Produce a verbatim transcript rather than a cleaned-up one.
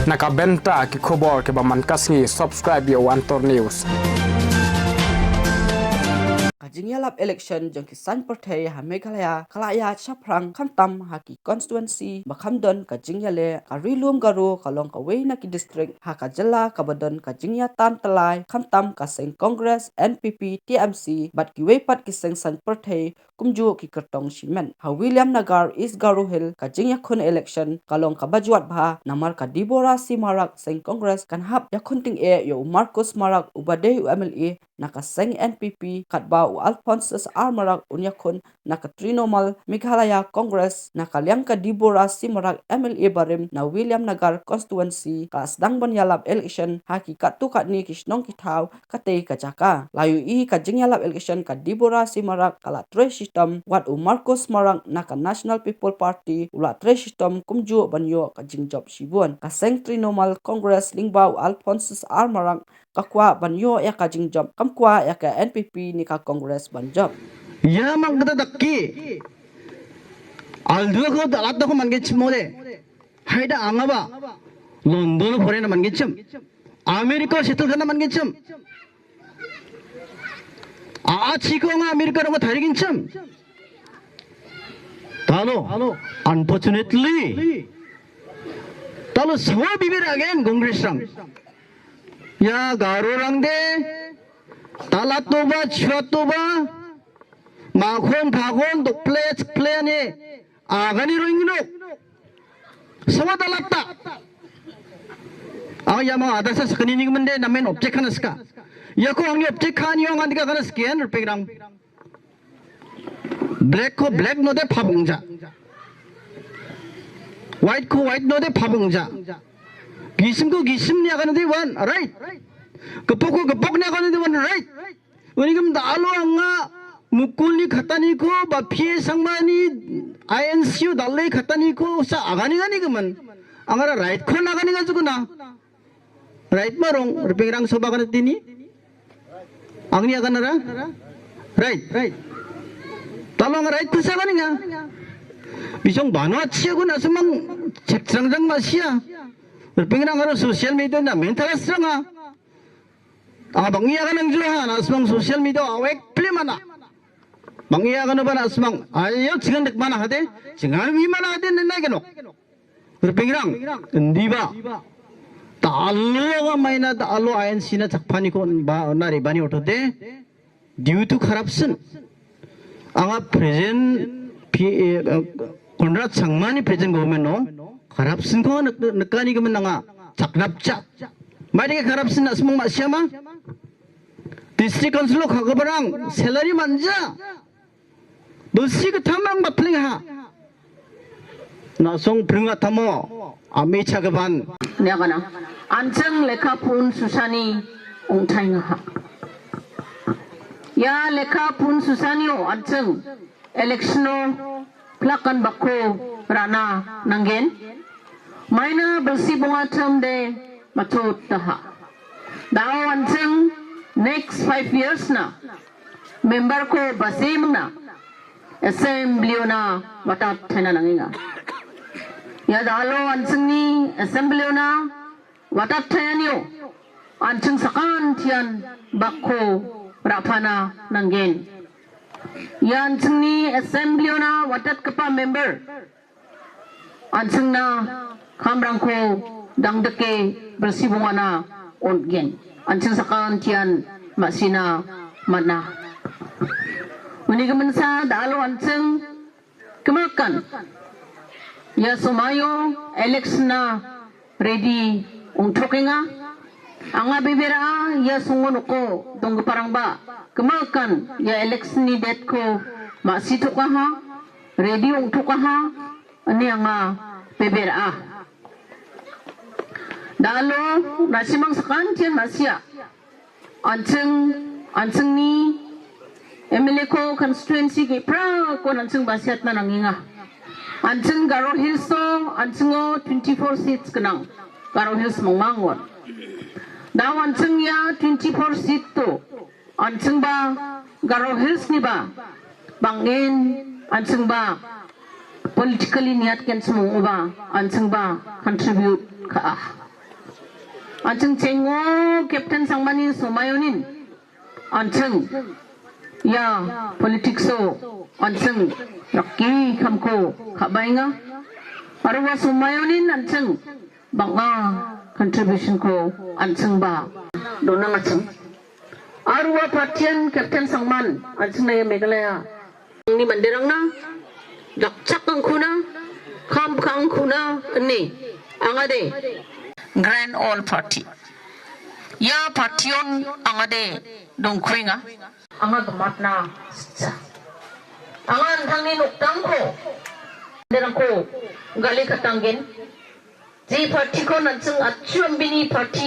Na ka bynta ki khubor kiba man ka sngi, subscribe ïa u Antor News. Ka jingïalap election jong ki saiñ pyrthei ha Meghalaya ka la ïaid shaphrang, khamtam ha ki constituency ba kham don ka jingïaleh. Ka Ri Lum Garo ka long kawei na ki district ha ka jylla kaba don ka jingïatan tyllai, khamtam ka seng Congress, N P P, T M C bad kiwei pat ki seng saiñ pyrthei kumjuh ki kyrtong shimet. Ha Williamnagar, East Garo Hills, ka jingïakhun election ka long kaba jwat bha namar ka Deborah C Marak, seng Congress, kan hap ïakhun tyngeh ïa u Marcus Marak uba dei u M L A na ka seng N P P, katba u Alphonsus R Marak un ïakhun na ka Trinamool Meghalaya Congress. Na ka liang ka Deborah C Marak, M L A barim na Williamnagar constituency, ka sdang ban ïalap election ha ki katto katne ki shnong ki thaw katei ka jaka. La ïohi ka jingïalap election, ka Deborah C Marak ka la trei shitom, wat u Marcus Marak na ka National People Party u la trei shitom kumjuh ban ïoh ka jingjop shibun. Ka seng Trinamool Congress lyngba u Alphonsus R Marak ka kwah ban ïoh ïa ka jingjop, kam kwah ïa ka N P P ne ka Congress ban jop. Ïa mang kata dak ki. Aldu ko dalat ko man ke chmo de. Haida anga ba. London foreign man ke chim. America settle kana man ke chim. A chi ko nga America ro thari kin chim. Talo, unfortunately. Talo sawa bibir again Congress rang. Ya Garo rang de. Tala toba, chua toba. Makhon phagon dok play play ne. Agani ro ingno. Sawa dalat ta. Ang ya ma ada sa sakani ni mende namen object kana ska. Ya ko ang object kan yo ngan dika kana skin rping rang. Black ko black no de phabung ja. White ko white no de phabung ja. Gisim ko gisim ni akan de wan right. Gepok ko gepok ni akan de wan right. Uni gem da alo anga mukul ni khatani ko ba phi sangmani I N C U dalle khatani ko sa agani gani gemen. Angara right ko na gani gani ko na. Right marong rping rang soba kana tini. Angni akan ra. Right, right. Talo anga right ko sa gani nga. Bisong bano achia ko na semang cek serang jang masia. Rping rang aro social media na mental serang ah. Anga bang ïa ka nang jua na sbang social media awek pli mana. Bang ïa ka no bana sbang ayo chingan dek mana hade chingan wi mana hade nenai ka nok. Rping rang ndi ba. Ta alo ga maina ta alo I N C na chakpani ko ba na ri bani oto de. Due to corruption. Anga present P A, uh, Conrad Sangma ni present government no corruption ko nak nak ni kemen anga chaknap chak. Mai de corruption na semang mak siama. District council ka keberang salary manja. Belsi ke tamang bapling ha. Na song pringa tamo ami chagaban. Nya kana. Ancheng lekha pun susani ungthai ngaha. Ya lekha pun susani o ancheng. Election o plakan bako rana nanggen. Maina belsi bunga term de matut taha. Dao ancheng next five years na. Member ko basim na. Assembly na watat thena nanginga. Ya dalo ancheng ni assembly na watat thena niyo. Ancheng sakan tian bako rapana nanggen. Ya ancheng ni assembly na watat kepa member. Ancheng na kamrang ko dang deke bersibung ana on gen. Ancheng sakan tian masina mana. Uni kemensa dalo ancheng kemakan. Ya somayo Alex na ready ung thokenga. Anga bebera ya sungun ko dong parang ba kemakan ya Alex ni det ko masi thokaha. Ready ung thokaha. Ani anga beber ah. Dalo na simang sakan tian masia. Ancheng ancheng ni M L A ko constituency ke pra ko ancheng basiat na nanginga. Ancheng Garo Hills to ancheng o twenty-four seats kenang. Garo Hills mangmangon. Dau ancheng ya twenty-four seat to. Ancheng ba Garo Hills ni ba bangin ancheng ba politically niat ken semung ba ancheng ba contribute ka ah. An ching cheng o Captain Sangman in sumai un in. An ching. Ïa politics o. An ching. Rakki kham ko khabai nga. Arwa sumai un in an ching. Bang a contribution ko an ching ba. Dona nga ching. Arwa partian Captain Sangman an ching na ïa Meghalaya. Ni manderang na, dak chak ang khuna, kham khang khuna, ni, angade. Grand All Party. Ya partion angade dong kuinga. Anga gemat na, sa. Anga antang ni nuk tang ko. Derang ko, gali katanggen. Ji party ko nansung achum bini party.